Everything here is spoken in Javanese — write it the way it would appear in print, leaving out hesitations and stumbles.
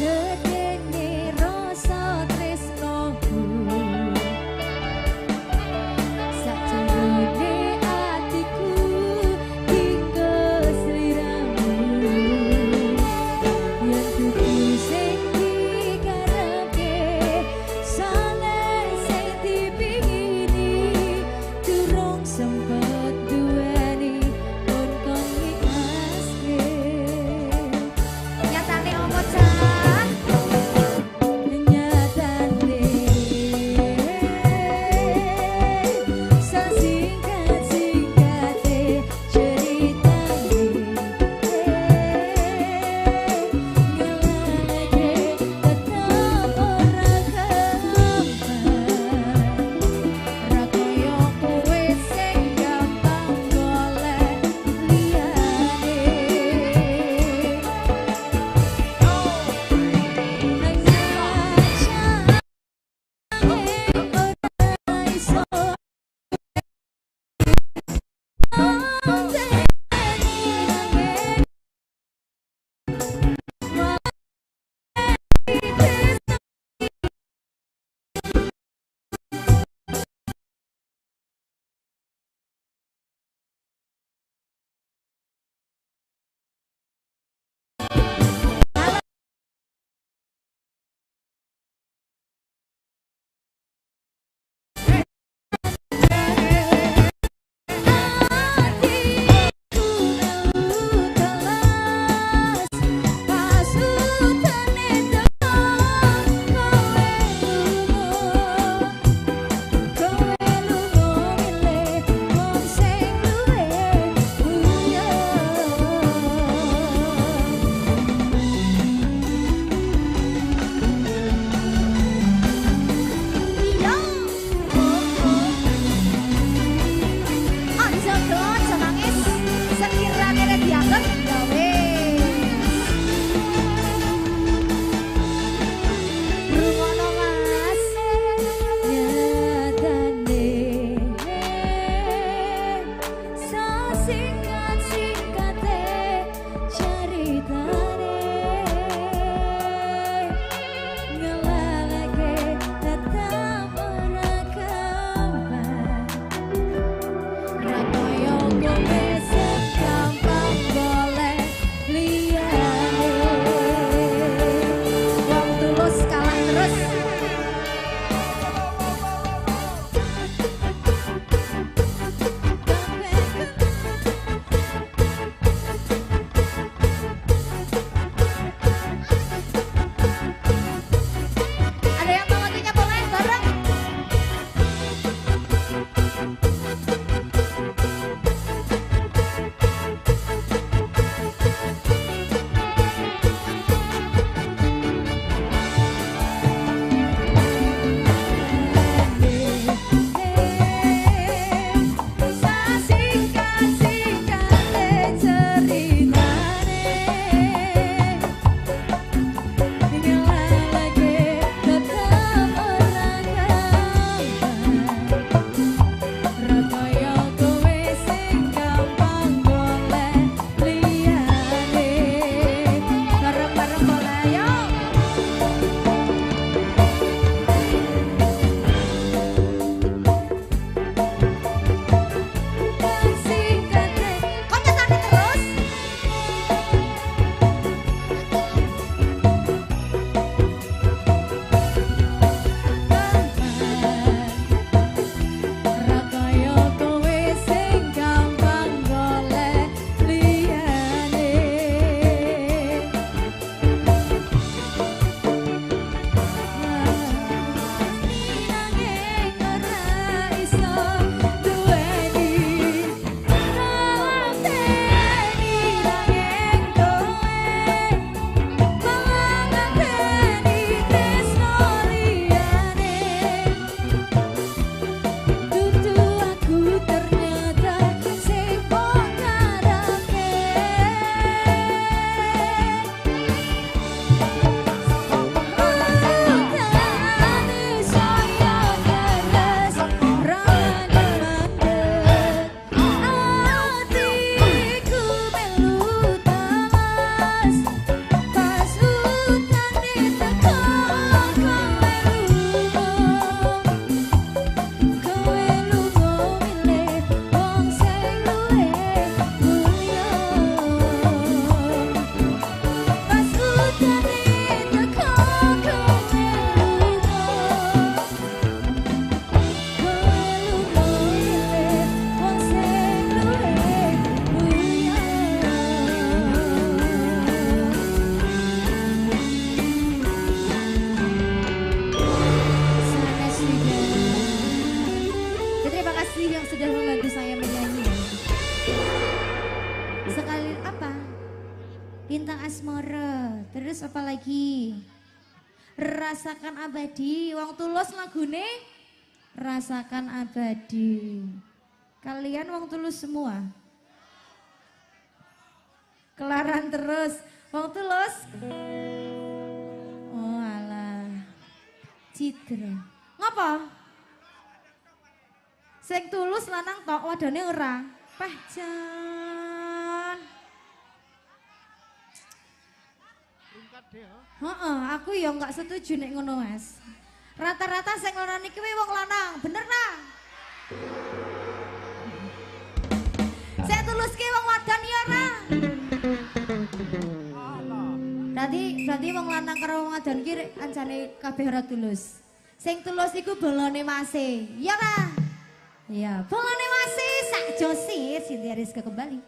Gedene rasa tresnoku, sakjroning atiku tinggo sliramu. Yen dudu sing dikarepke, saleh sing dipingini, durung sempet duweni pun kon ngikhlaske. Nyatane opo cah? Terus apa lagi? Rasakan Abadi. Wong Tulus lagune Rasakan Abadi. Kalian wong tulus semua? Kelaran terus. Wong Tulus. Oh alah. Cidra. Ngapa? Sing tulus lanang tok, wadone ora. Peh jan. Heeh, aku ya enggak setuju nek ngono, Mas. Rata-rata sing nglarani kuwi wong lanang, bener ta? Sing tulus ki wong wadon ya ora? Berarti wong lanang karo wong wadon ki ancane kabeh ora tulus. Sing tulus iku bolone mase. Ya ta? Ya, bolone mase sak Josi Cynthia Rizka kembali.